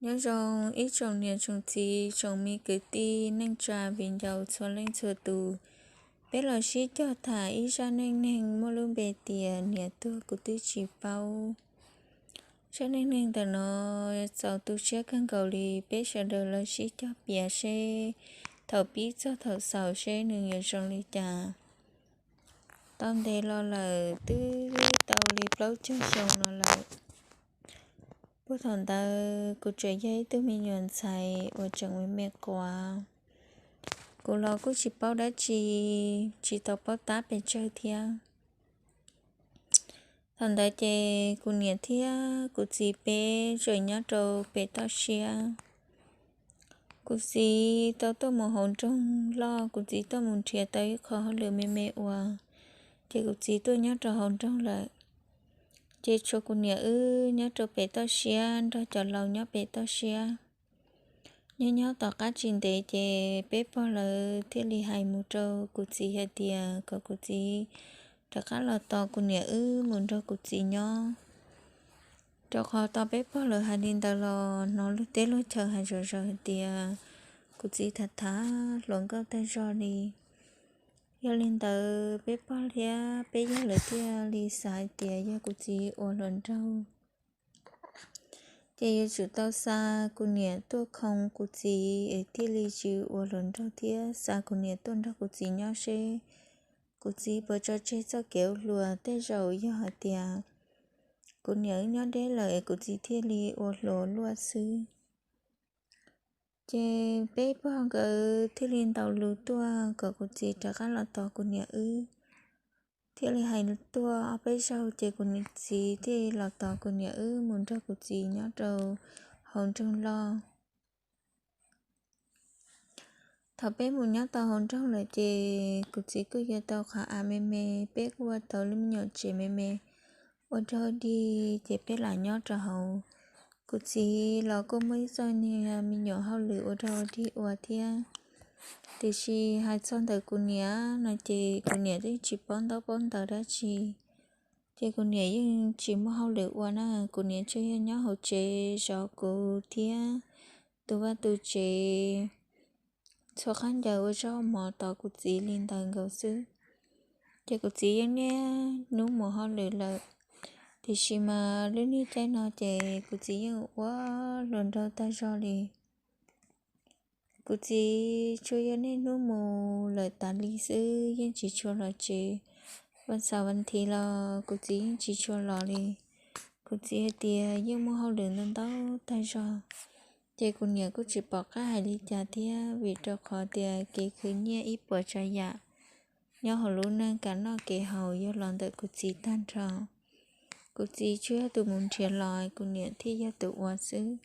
Nyob zoo ib tsoom niam tsoom txiv, tsoom me kwv tij neej tsa viv ncaus txhua leej txhua tus. Peb los sib cog tham ib zaj neej neeg muaj lub npe tias niam tuag kuv twb tsis paub. Zaj neej neeg ntawm no txaus tu siab kawg nkaus li, peb sawv daws los sib cog piav seb thaum pib txog thaum xaus seb nws yuav zoo li cas. Tau ntev los lawm, twb tau li plaub caug xyoo no lawm. Puag thaum ntawd kuv tseem yog ib tug me nyuam ntxhais uas tseem me me quav. Kuv los kuj tsis paub dab tsi, tsis tau paub tab pes tsawg thiab. Thaum ntawd ces kuv niam thiab kuv txiv peb tseem nyob rau pem toj siab. Kuv txiv tau tuaj mus hauv nroog loj, kuv txiv tuaj mus nrhiav tau ib qho hauj lwm me me ua, ces kuv txiv tuaj nyob rau hauv nroog lawm. Ces tshuav kuv niam wb nyob rau pem toj siab nrog cov laus nyob pem toj siab. Nyob nyob tom qab tsis ntev ces peb pog lawv thiaj li hais mus rau kuv txiv hais tias kom kuv txiv rov qab los tos kuv niam wb mus nrog kuv txiv nyob. Rau qhov tau peb pog lawv hais li ntawd los hnov luag teb luag chaw hais zom zaws hais tias kuv txiv tham tham hluas nkauj tag zog li. Yog li ntawd peb pog thiab peb yawg lawv thiaj li xav hais tias yog kuv txiv ua hluas nraug, ces yuav tsum tau xa kuv niam tuaj khoo kuv txiv es thiaj li tsis ua hluas nraug thiab xa kuv niam tuaj nrog kuv txiv nyob seb kuv txiv puas tso tseg txoj kev ua hluas. Tej zaum yog hais tias kuv niam wb nyob deb lawm es kuv txiv thiaj li ua hluas luaj xwb. Ces peb pog nkawd thiaj li ntaus lus tuaj kom kuv txiv rov qab los tos kuv niam wb. Thiaj li hais tuaj ob peb zaug ces kuv txiv thiaj li los tos kuv niam wb mus nrog kuv txiv nyob rau hauv nroog loj. Thaum peb mus nyob tau hauv nroog lawm ces kuv txiv kuj yuav tau qhov av me me, peb kuj ua tau lub me nyuam tsev me me ua rau dig, ces peb lam nyob rau hauv. Kuv txiv los kuj muaj ib txoj niag me nyuam hauj lwm ua rau dig ua thiab. Tiam sis hais txog ntawm kuv niam no ces kuv niam yeej tsis paub ntaub paub ntawv dab tsi. Ces kuv niam yeej tsis muaj hauj lwm ua na, kuv niam tsuas yog nyob hauv tsev zov kuv thiab tu vaj tu tsev, txhua qab ncaws ua zaub mov tos kuv txiv li ntawd nkaus xwb. Ces kuv txiv yeej niaj hnub mus hauj lwm lawm, tiam sis mas lub niag caij no ces kuv txiv yeej ua hluas nraug tag zog li. Kuv txiv tsuas yog niaj hnub mus lawm tas li xwb, yeej tsis tshua los tsev. Vas xaum vas thiv los kuv txiv yeej tsis tshua los li. Kuv txiv hais tias yeej muaj hauj lwm ntau ntau tag zog, ces kuv niam kuj tsis pom qab hais li cas thiab, vim rau qhov tias kev khwv nyiaj ib puas tsav yam nyob hauv lub neej kev noj kev haus yog los ntawm kuv txiv tag nrho. Kuv txiv tsuas yog tus mus nrhiav los, kuv niam thiaj yog tus ua xwb.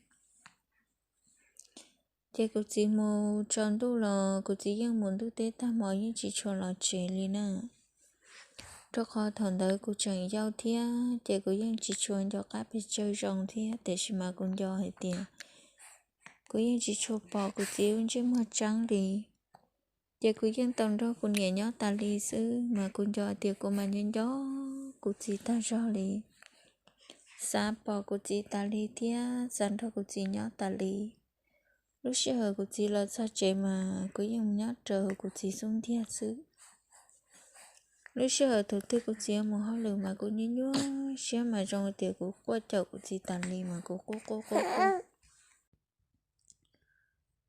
Ces kuv txiv mus tsaus ntuj los kuv txiv yeej mus ntuj teb tag hmo, yeej tsis tshua los tsev li na. Rau qhov thaum ntawd kuv tseem yau thiab, ces kuv yeej tsis tshua nco qab pes tsawg zoo thiab, tiam sis mas kuv nco hais tias kuv yeej tsis tshua pom kuv txiv lub ntsej muag tseeb li. Ces kuv yeej tau nrog kuv niam nyob tas li xwb, mas kuv nco tias kuv mas nco nco kuv txiv tag zog li. Xav pom kuv txiv tas li thiab xav nrog kuv txiv nyob tas li. Lub sij hawm kuv txiv los txog tsev mas kuv yeej mus nyob rau kuv txiv xub ntiag xwb. Lub sij hawm thaum twg kuv txiv mus hauj lwm mas kuv nyuaj nyuaj siab, mas zoo tias kuv quaj caum kuv txiv tas li, mas kuv quaj quaj quaj quaj.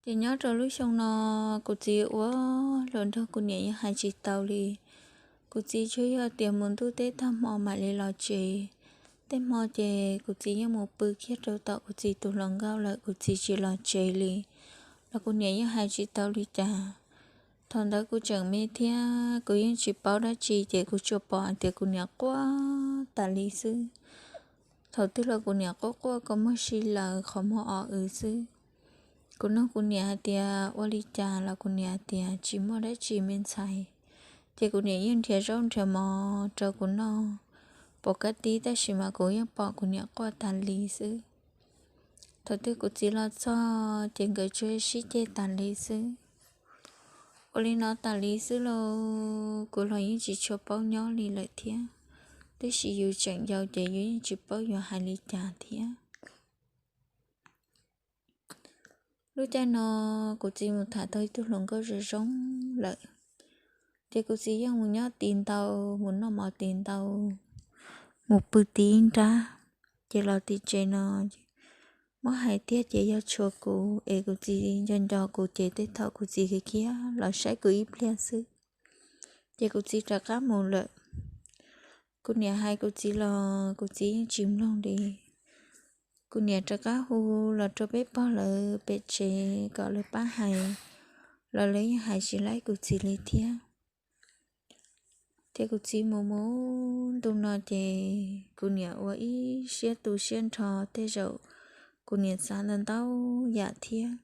Ces nyob rau lub xyoo no, kuv txiv ua hluas nraug kuv niam yeej hais tsis tau li. Kuv txiv tsuas yog tias mus ntuj teb tag hmo mam li los tsev. Tej hmo ces kuv txiv yeej mus pw kiag rau tom kuv txiv tus hluas nkauj lawm, kuv txiv tsis los tsev li, los kuv niam yeej hais tsis tau li cas. Thaum ntawd kuv tseem me thiab kuv yeej tsis paub dab tsi, ces kuv tsuas pom hais tias kuv niam quaj tas li xwb. Thaum twg los kuv niam quaj quaj kua muag si lawm, qhov muag o w xwb. Kuv nug kuv niam hais tias ua li cas los kuv niam hais tias tsis muaj dab tsi me ntxhais. Ces kuv niam yeej nrhiav zaub nrhiav mov rau kuv noj pom kab tib, tab sis mas kuv yeej pom kuv niam quaj tas li xwb. Thaum twg kuv txiv los txog ces nkawd tsuas sib ceg tas li xwb. Ua li no tas li xwb lauj, kuv los yeej tsis tshua paub nyob li lawm thiab. Tab sis yus tseem yau ces yus yeej tsis paub yuav hais li cas thiab. Lub caij no kuv txiv mus tham tau ib tug hluas nkauj zoo zoo lawm, ces kuv txiv yeej mus nyob tid ntau, mus noj mov tid ntau, mus pw tid nrab, ces los tim tsev no muab hais tiag ces yog tshuav kuv es kuv txiv nco nco kuv ces tej thaum kuv txiv khiav khiav los saib kuv ib pliag xwb. Ces kuv txiv rov qab mus lawm. Kuv niam hais kuv txiv los kuv txiv yeej tsis mloog li. Kuv niam rov qab hu los rau peb pog lawv pem tsev kom lawv pab hais, los lawv yeej hais tsis laib kuv txiv li thiab. Ces kuv txiv mus mus ntu no ces kuv niam ua ib siab tu siab nrho, tej zaum kuv niam xav ntau ntau yam thiab.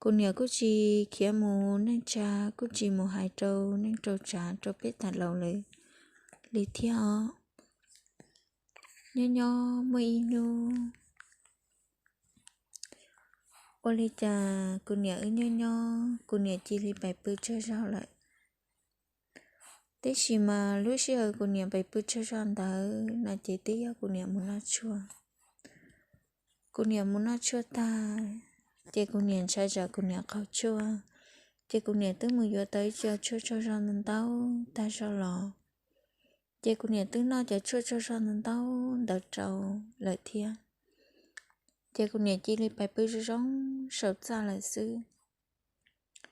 Kuv niam kuj tsis khiav mus neej tsa, kuj tsis mus hais rau neej rau tsav rau peb tag laus lawv li thiab os. Nyob nyob muaj ib hnub, ua li cas kuv niam wb nyob nyob kuv niam cia li pais pw tsaug zog lawm. Tab sis mas lub sij hawm kuv niam pais pw tsaug zog ntawd no ces twb yog kuv niam mus noj tshuaj. Kuv niam mus noj tshuaj tag, ces kuv niam ntshai tsam kuv niam qaug tshuaj, ces kuv niam twb mus yuav tau ib co tshuaj tsaug zog ntau ntau tag zog los. Ces kuv niam twb noj cov tshuaj tsaug zog ntau ntau ntawd rau lawm thiab. Ces kuv niam cia li pais pw zoo zoo saum txaj lawm xwb.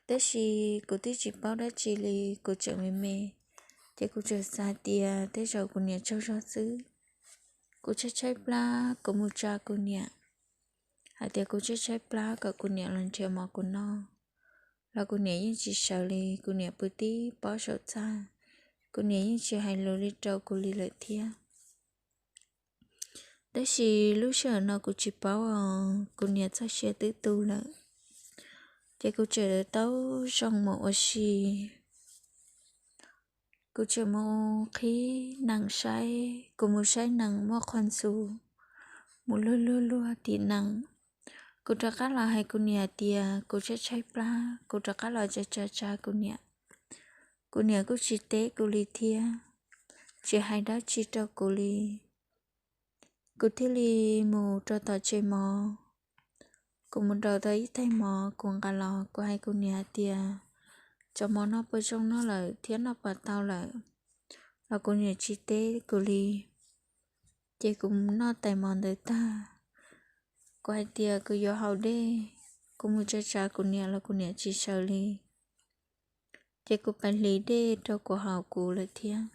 Tab sis kuv twb tsis paub dab tsi li, kuv tseem me me, ces kuv tseem xav tias tej zaum kuv niam tsaug zog xwb. Kuv tshaib tshaib plab, kuv mus tsa kuv niam hais tias kuv tshaib tshaib plab kom kuv niam los nrhiav mov kuv noj, los kuv niam yeej tsis sawv li. Kuv niam pw tib pob saum txaj, kuv niam yeej tsis hais lus li rau kuv li lawm thiab. Tab sis lub sij hawm no kuv tsis paub os, kuv niam txoj sia twb tu lawm. Ces kuv tseem tau zoo mus ua si. Kuv tseem mus qhib nees saib, kuv mus saib nees muaj qhov ntxuv, mus luag luag luag tim nees. Kuv rov qab los hais kuv niam tias kuv tshaib tshaib plab, kuv rov qab los tsa tsa tsa kuv niam. Kuv niam kuj tsis teb kuv li thiab, tsis hais dab tsi rau kuv li. Kuv thiaj li mus rau tom tsev mov. Kuv mus nraus tau ib tais mov kuv nqa los, kuv hais kuv niam hais tias, cov mov no puas zoo noj lawm thiab noj puas tau lawm, los kuv niam tsis teb kuv li. Ces kuv noj tais mov ntawd tag, kuv hais tias kuv yuav haus dej, kuv mus tsa tsa kuv niam los kuv niam tsis sawv li. Ces kuv pais hliv dej rau kuv haus kuv lawm thiab.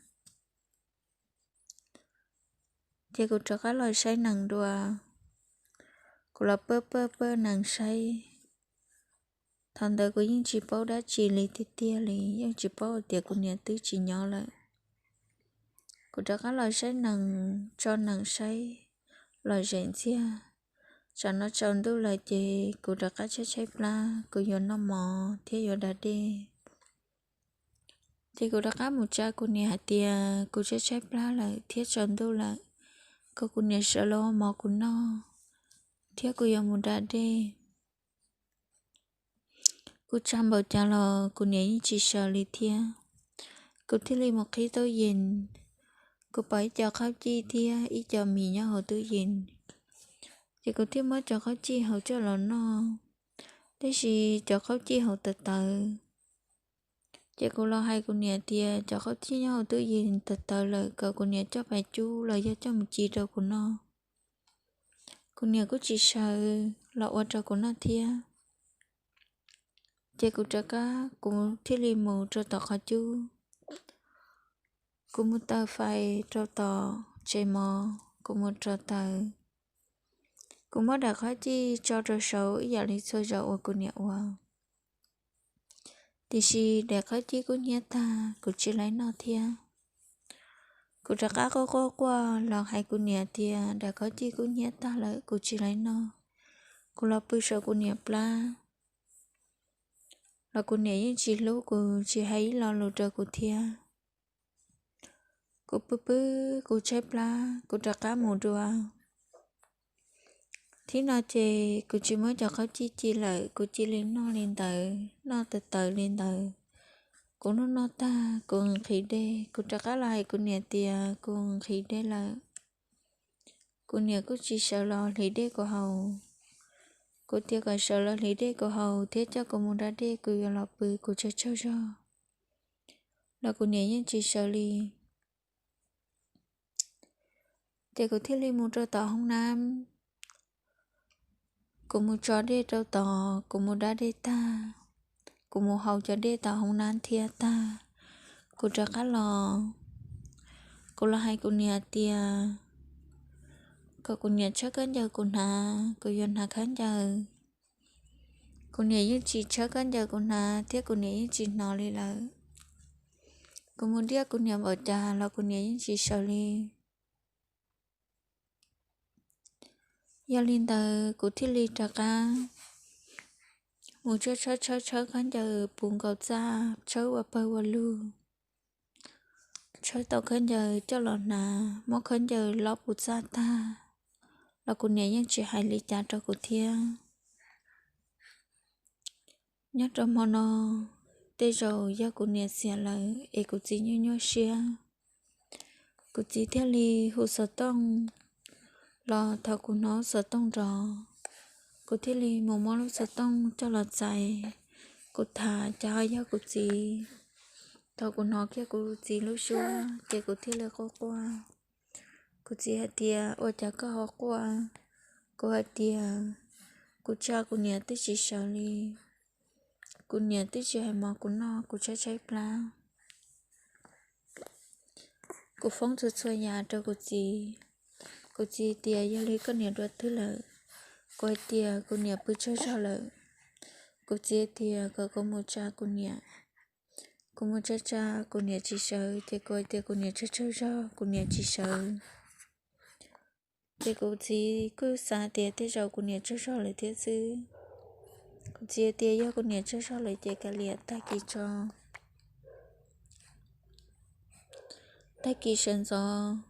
Ces kuv rov qab los saib nees dua, kuv los pab pab pab nees saib. Thaum ntawd kuv yeej tsis paub dab tsi li tiag tiag li, yeej tsis paub tias kuv niam twb tsis nyob lawm. Kuv rov qab los saib nees, tso nees saib, los zem ntxiag. Tsam no tsaus ntuj lawm ces kuv rov qab tshaib tshaib plab, kuv yuav noj mov thiab yuav da dej. Ces kuv rov qab mus tsa kuv niam hais tias kuv tshaib tshaib plab lawm thiab tsaus ntuj lawm, kom kuv niam sawv los ua mov kuv noj, thiab kuv yuav mus da dej. Kuv tsa npaum cas los kuv niam yeej tsis sawv li thiab. Kuv thiaj li mus qhib tub yees, kuv pom ib co qhaub cij thiab ib co mis nyob hauv tub yees. Ces kuv thiaj muab cov qhaub cij hauv coj los noj, tab sis cov qhaub cij hauv tawv tawv. Ces kuv los hais kuv niam tias cov qhaub cij nyob hauv tub yees tawv tawv lawm, kom kuv niam coj pais cub los yog coj mus ci rau kuv noj. Kuv niam kuj tsis sawv los ua rau kuv noj thiab. Ces kuv rov qab, kuv thiaj li mus rau tom qhov cub. Kuv mus taws fais rau tom tsev mov, kuv mus rau taws. Kuv muab daim qhaub cij tso rau saud ib yam li txhua zaus uas kuv niam ua. Tiam sis daim qhaub cij kuj hnyiab tag, kuv tsis laib noj thiab. Kuv rov qab quaj quaj quaj los hais kuv niam tias daim qhaub cij kuj hnyiab tag lawm, kuv tsis laib noj. Kuv los pw saum kuv niam plab, los kuv niam yeej tsis hlub kuv, tsis hais ib lo lus rau kuv thiab. Kuv pw pw, kuv tshaib plab, kuv rov qab mus dua. Thib no ces kuv tsis muab cov qhaub cij ci lawm, kuv cia li noj li ntawd, noj tawv tawv li ntawd. Kuv noj noj tag, kuv nqhis dej, kuv rov qab los hais kuv niam tias kuv nqhis dej lawm. Kuv niam kuj tsis sawv los hliv dej kuv haus. Kuv tias kom sawv los hliv dej kuv haus thiab coj kuv mus da dej, kuv yuav los pw, kuv tsawg tsawg zog los kuv niam yeej tsis sawv li. Ces kuv thiaj li mus rau tom hoob nab, kuv mus tso dej rau tod, kuv mus da dej tag, kuv mus haus cov dej tom hoob nab thiab tag, kuv rov qab los. Kuv los hais kuv niam tias kom kuv niam tshawb khaub ncaws kuv hnav, kuv yuav hnav khaub ncaws. Kuv niam yeej tsis tshawb khaub ncaws kuv hnav thiab kuv niam yeej tsis hnov li lawm. Kuv mus diaj kuv niam npaum cas los kuv niam yeej tsis sawv li. Yog li ntawd kuv thiaj li rov qab mus tshawb tshawb tshawb tshawb khaub ncaws puv nkaus txaj, tshawb ua pawg ua lug, tshawb tau khaub ncaws coj los hnav, muab khaub ncaws lob puv txaj tag los kuv niam yeej tsis hais li cas rau kuv thiab. Nyob rau hmo no, tej zaum yog kuv niam xiam lawm es kuv txiv nyuaj nyuaj siab. Kuv txiv thiaj li hu xov tooj los thov kuv hnov xov tooj nrov. Kuv thiaj li mus muab lub xov tooj coj los txais, kuv tham cas ho yog kuv txiv. Thaum kuv hnov kiag kuv txiv lub suab ces kuv thiaj li quaj quaj. Kuv txiv hais tias, ua cas koj ho quaj? Kuv hais tias, kuv tsa kuv niam twb tsis sawv li, kuv niam twb tsis hais mov kuv noj, kuv tshaib tshaib plab. Kuv foob txhua txhua yam rau kuv txiv. Kuv txiv tias, yog li koj niam dua twg lawm? Kuv hais tias, kuv niam pw tsaug zog lawm. Kuv txiv tias kom kuv mus tsa kuv niam. Kuv mus tsa tsa kuv niam tsis sawv, ces kuv hais tias kuv niam tsaug tsaug zog, kuv niam tsis sawv. Ces kuv txiv kuj xav tias tej zaum kuv niam tsaug zog lawm thiab xwb. Kuv txiv tias yog kuv niam tsaug zog lawm ces kav liam, tag kis tso. Tag kis sawv ntxov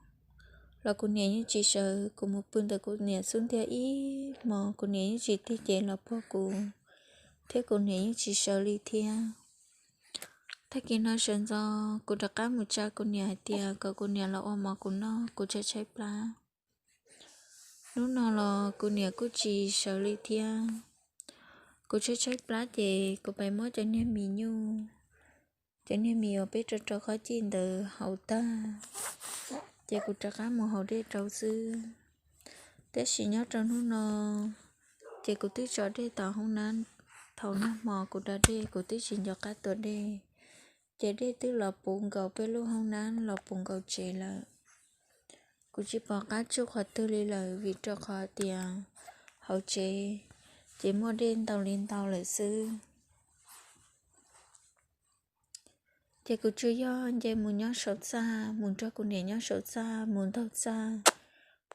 los kuv niam yeej tsis sawv, kuv mus pw ntawm kuv niam xub ntiag ib hmos kuv niam yeej tsis tig ces los puag kuv, thiab kuv niam yeej tsis sawv li thiab. Tag kis no sawv ntxov kuv rov qab mus tsa kuv niam hais tias kom kuv niam los ua mov kuv noj, kuv tshaib tshaib plab. Hnub no los kuv niam kuj tsis sawv li thiab. Kuv tshaib tshaib plab ces kuv pais muab cov niag mis nyuj, cov niag mis uas peb rau rau qhob cij ntawd haus tag, ces kuv rov qab mus haus dej rau xwb. Tab sis nyob rau hnub no ces kuv twb tso dej tom hoob nab, thaum nag hmo kuv da dej kuv twb tsis nco qab tua dej, ces dej twb los puv nkaus peb lub hoob nab los puv nkaus tsev lawm. Kuv tsis pom qab tsuj qhov twg li lawm vim rau qhov tias hauv tsev ces muaj dej ntau li ntau lawm xwb. Ces kuv tsuas yog nce mus nyob saum txaj, mus nrog kuv niam nyob saum txaj, mus ntaug txaj,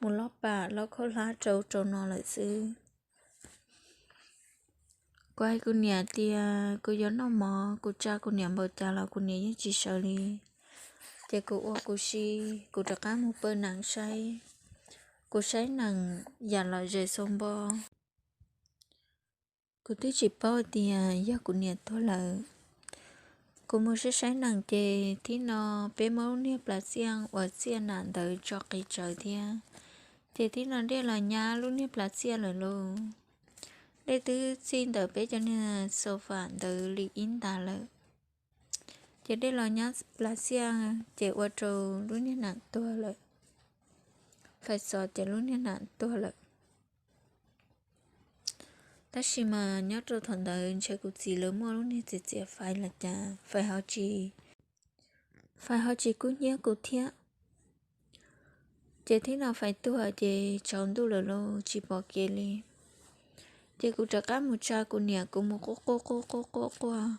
mus lob pam lob khaub hlab rau rau no lawm xwb. Kuv hais kuv niam tias kuv yuav noj mov, kuv tsa kuv niam npaum cas los kuv niam yeej tsis sawv li. Ces kuv ua kuv si, kuv rov qab mus paw neem saib. Kuv saib neem yam lom zem xau npo. Kuv twb tsis paub tias yog kuv niam tuag lawm. Kuv mus saib saib neem ces thib no peb muab lub niag plas xiaj uas xiaj nam ntawd tso qis tsawv thiab. Ces thib no dej los nyab lub niag plas xiaj lawm lauj. Dej twb txij ntawm peb cov niag xo fam ntawd li ib ntas lawm. Ces dej los nyab plas xiaj ces ua rau lub niag nam tuag lawm. Fais xov ces lub niag nam tuag lawm. Tab sis mas nyob rau thaum ntawd ntshe kuv txiv lawv muaj lub niag txiav txiav fais los cas, fais ho tsis, fais ho tsis kub hnyiab kuv thiab. Ces thib no fais tuag ces tsaus ntuj lawm lauj, tsis pom kev li. Ces kuv rov qab mus tsa kuv niam, kuv mus quaj quaj quaj quaj quaj quaj.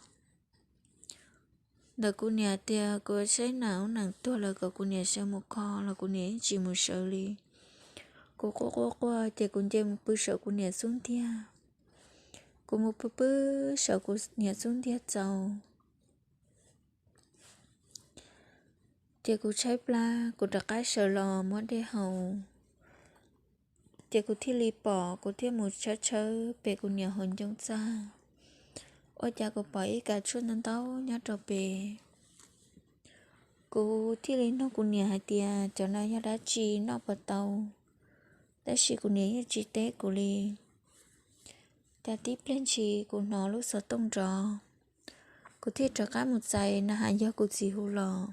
Ntawm kuv niam tias kuv saib nam ub nam tuag lawm kom kuv niam sawv mus kho los kuv niam yeej tsis mus sawv li. Kuv quaj quaj quaj ces kuv nce mus pw saum kuv niam xub ntiag. Kuv mus pw pw saum kuv niam xub ntiag txaus. Ces kuv tshaib plab, kuv rov qab sawv los muab dej haus. Ces kuv thiaj li pom, kuv thiaj mus tshawb tshawb pem kuv niam hauv ncoo txaj. Ua cas kuv pom ib kav tshuaj ntau ntau nyob rau pem. Kuv thiaj li nug kuv niam hais tias cov no yog dab tsi, noj puas tau? Tab sis kuv niam yeej tsis teb kuv li. Cas tib pliag ntshis kuv hnov lub xov tooj nrov, kuv thiaj rov qab mus txais na has yog kuv txiv hu los.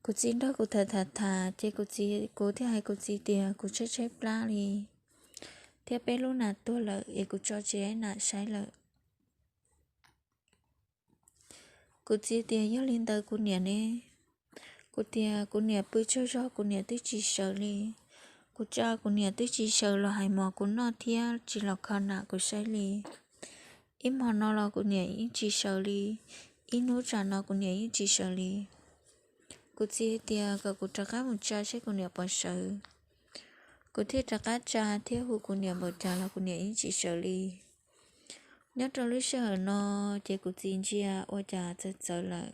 Kuv txiv nrog kuv tham tham tham ces kuv txiv, kuv thiaj hais kuv txiv tias kuv tshaib tshaib plab li, thiab peb lub nas tuag lawm es kuv tso tsis tau nas saib lawm. Kuv txiv tias yog li ntawd kuv niam ne? Kuv tias kuv niam pw tsaug zog kuv niam twb tsis sawv li. Kuv tsa kuv niam twb tsis sawv los hais mov kuv noj thiab tsis los kho nas kuv saib li. Ib hmo no los kuv niam yeej tsis sawv li, ib hnub tsam no kuv niam yeej tsis sawv li. Kuv txiv tias kom kuv rov qab mus tsa saib kuv niam puas sawv. Kuv thiaj rov qab tsa thiab hu kuv niam npaum cas los kuv niam yeej tsis sawv li. Nyob rau lub sij hawm no ces kuv txiv ntsia ua cas txawv txawv lawm,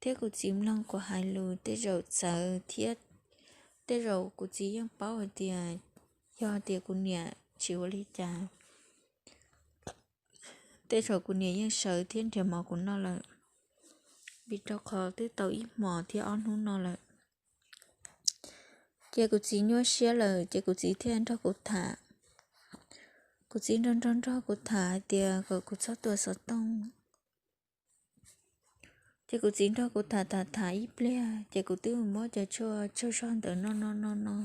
thiab kuv txiv mloog kuv hais lus tej zaum txawv thiab tej zaum kuv txiv yeej paub hais tias yog tias kuv niam tsis ua li cas, tej zaum kuv niam yeej sawv thiab nrhiav mov kuv noj lawm, vim rau qhov twb tau ib hmos thiab ob hnub no lawm. Ces kuv txiv nyuaj siab lawm ces kuv txiv thiaj nrog kuv tham. Kuv txiv nrog nrog nrog kuv tham hais tias kom kuv txhob tua xov tooj. Ces kuv txiv nrog kuv tham tham tham ib pliag ces kuv twb mus muab cov tshuaj tsaug zog ntawd noj noj noj noj.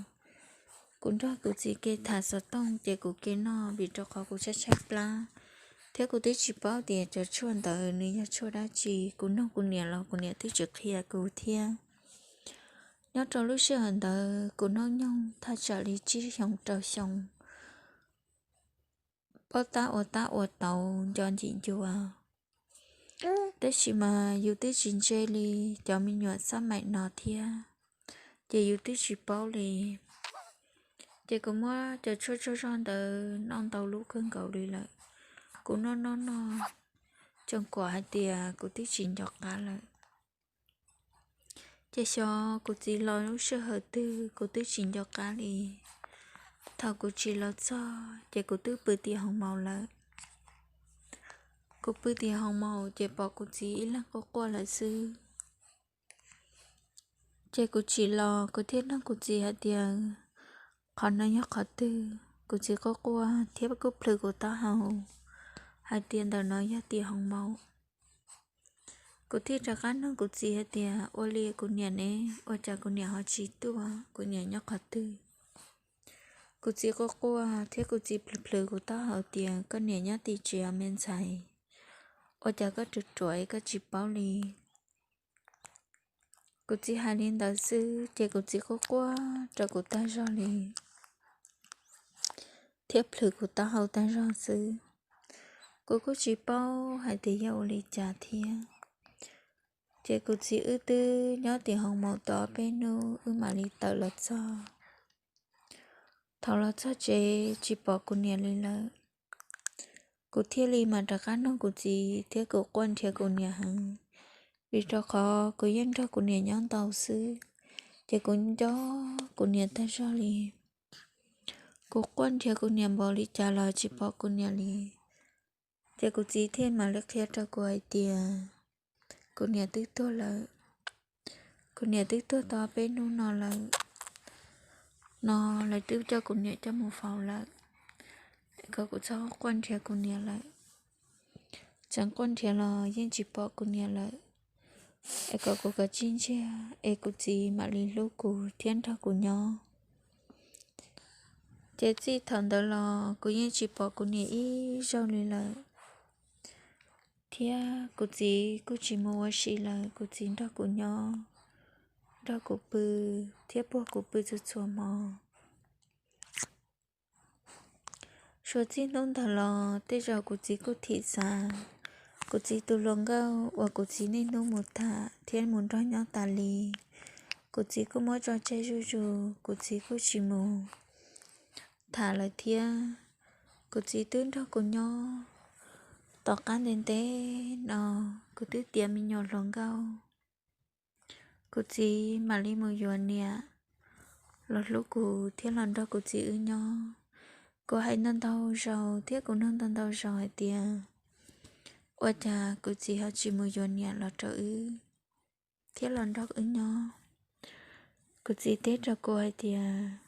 Kuv nrog kuv txiv ke tham xov tooj ces kuv ke noj vim rau qhov kuv tshaib tshaib plab, thiab kuv twb tsis paub tias cov tshuaj ntawd nws yog tshuaj dab tsi. Kuv nug kuv niam los kuv niam twb tsis qhia kuv thiab. Nyob rau lub sij hawm ntawd kuv hnub nyoog thaj tsam li tsib xyoo rau xyoo, paub tab ua tab ua tau nco ntsim ncua. Tab sis mas yus twb tsis ntse li cov me nyuam xab maim no thiab, ces yus twb tsis paub li. Ces kuv muab cov tshuaj tsaug zog ntawd noj ntau lub kawg nkaus li lawm. Kuv noj noj noj, tseem kuam hais tias kuv twb tsis nco qab lawm. Ces xyov kuv txiv los lub sij hawm twg kuv twb tsis nco qab li. Thaum kuv tsis los txog ces kuv twb pw tim hoos maus lawm. Kuv pw tim hoos maus ces pom kuv txiv ib leeg quaj quaj lawm xwb. Ces kuv tsis los kuv thiaj nug kuv txiv hais tias qhov no yog qhov twg. Kuv txiv quaj quaj thiab kuj plhws kuv taub hau hais tias ntawm no yog tim hoos maus. Kuv thiaj rov qab nug kuv txiv hais tias ua li kuv niam ne, ua cas kuv niam ho tsis tuaj, kuv niam nyob qhov twg? Kuv txiv quaj quaj thiab kuv txiv plhws plhws kuv taub hau tias koj niam nyob tim tsev me ntxhais, ua cas koj ruam ruam koj tsis paub li. Kuv txiv hais li ntawd xwb ces kuv txiv quaj quaj rau kuv tag zog li thiab plhws kuv taub hau tag zog xwb. Kuv kuj tsis paub hais tias yog ua li cas thiab. Ces kuv txiv wb twb nyob tim hoos maus tau peb hnub wb mam li tawm los txog. Thaum los txog tsev tsis pom kuv niam li lawm. Kuv thiaj li mam rov qab nug kuv txiv thiab kuv quaj nrhiav kuv niam heev, vim rau qhov kuv yeej nrog kuv niam nyob ntau xwb, ces kuv nco kuv niam tag zog li. Kuv quaj nrhiav kuv niam npaum li cas los tsis pom kuv niam li. Ces kuv txiv thiaj mam li qhia rau kuv hais tias kuv niam twb tuag lawm. Kuv niam twb tuag tau peb hnub no lawm, no lawv twb coj kuv niam coj mus faus lawm, kom kuv txhob quaj nrhiav kuv niam lawm. Tseem quaj nrhiav los yeej tsis pom kuv niam lawm, es kom kuv kav tsij ntsiag es kuv txiv mam li hlub kuv thiab nrog kuv nyob. Ces txij thaum ntawd los kuv yeej tsis pom kuv niam ib zaug li lawm, thiab kuv txiv kuj tsis mus ua si lawm, kuv txiv nrog kuv nyob, nrog kuv pw thiab puag kuv pw txhua txhua hmo. Suav txij hnub ntawd los tej zaum kuv txiv kuj thim xav, kuv txiv tus hluas nkauj uas kuv txiv niaj hnub mus tham thiab mus nrog nyob tas li, kuv txiv kuj muab tso tseg zuj zus, kuv txiv kuj tsis mus tham lawm thiab. Kuv txiv twb nrog kuv nyob tom qab ntev ntev no, kuv twb tiav me nyuam hluas nkauj. Kuv txiv mam li mus yuav niam los hlub kuv thiab los nrog kuv txiv wb nyob. Kuv hais ntau ntau zaus thiab kuv nug ntau ntau zaus hais tias ua cas kuv txiv ho tsis mus yuav niam los rau wb thiab los nrog wb nyob. Kuv txiv teb rau kuv hais tias,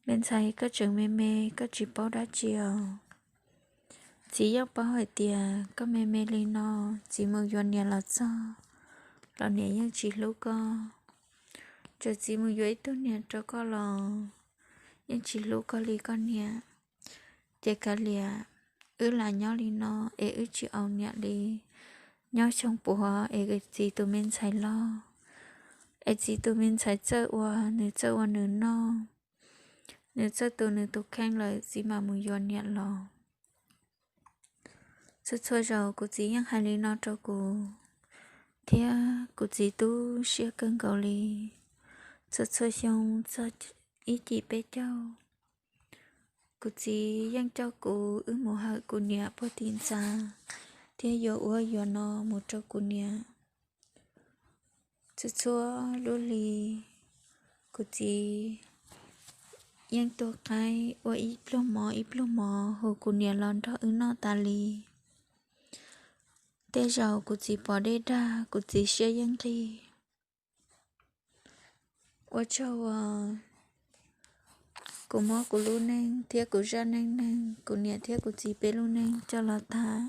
me ntxhais, koj tseem me me, koj tsis paub dab tsi os. Txiv yeej paub hais tias koj me me li no, txiv mus yuav niam los txog los niam yeej tsis hlub koj. Txawm txiv mus yuav ib tug niam rau koj los yeej tsis hlub koj li koj niam. Ces kav liam, wb lam nyob li no es wb tsis aus niam li. Nyob xyoo puav es txiv tus me ntxhais loj, es txiv tus me ntxhais txawj ua, nws txawj ua nws noj, nws txawj tu nws tus kheej lawm txiv mam mus yuav niam los. Txhua txhua zaus kuv txiv yeej hais li no rau kuv, thiab kuv txiv tu siab kawg nkaus li. Txhua txhua xyoo txog ib cim peb caug, kuv txiv yeej coj kuv wb mus hawm kuv niam puag tim ntxa, thiab yuav ua yuav no mus rau kuv niam. Txhua txhua lub hli, kuv txiv yeej tuag qaib ua ib pluag mov ib pluag mov hu kuv niam los nrog wb noj tas li. Tej zaum kuv txiv pom dej dag, kuv txiv siab yeej nqig. Ua tsaug uas kuv muab kuv lub neej thiab kuv zaj neej neeg, kuv niam thiab kuv txiv peb lub neej coj los tham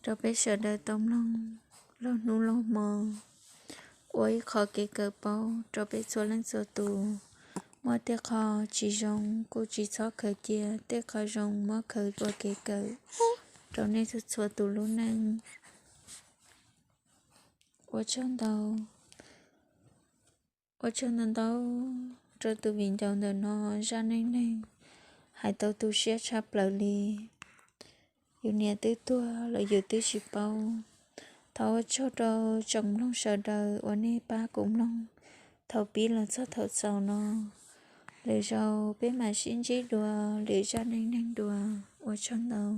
rau peb sawv daws tau mloog laug hnub laug hmo, ua ib qho kev kawm paub rau peb txhua leej txhua tus. Muaj tej qho tsis zoo kuj tsis txhob khaws cia, tej qho zoo muab khaws ua kev kawm rau nej txhua txhua tus lub neej. Ua tsaug ntau, ua tsaug ntau ntau rau tus viv ncaus ntawm no zaj neej neeg hais tau tu siab tshaj plaws li. Yus niam twb tuag los yus twb tsis paub. Thov ua tsaug rau tsoom mloog sawv daws uas nej pab kuv mloog thaum pib los txog thaum xaus no. Lwm zaus peb mam sib ntsib dua lwm zaj neej neeg dua. Ua tsaug ntau.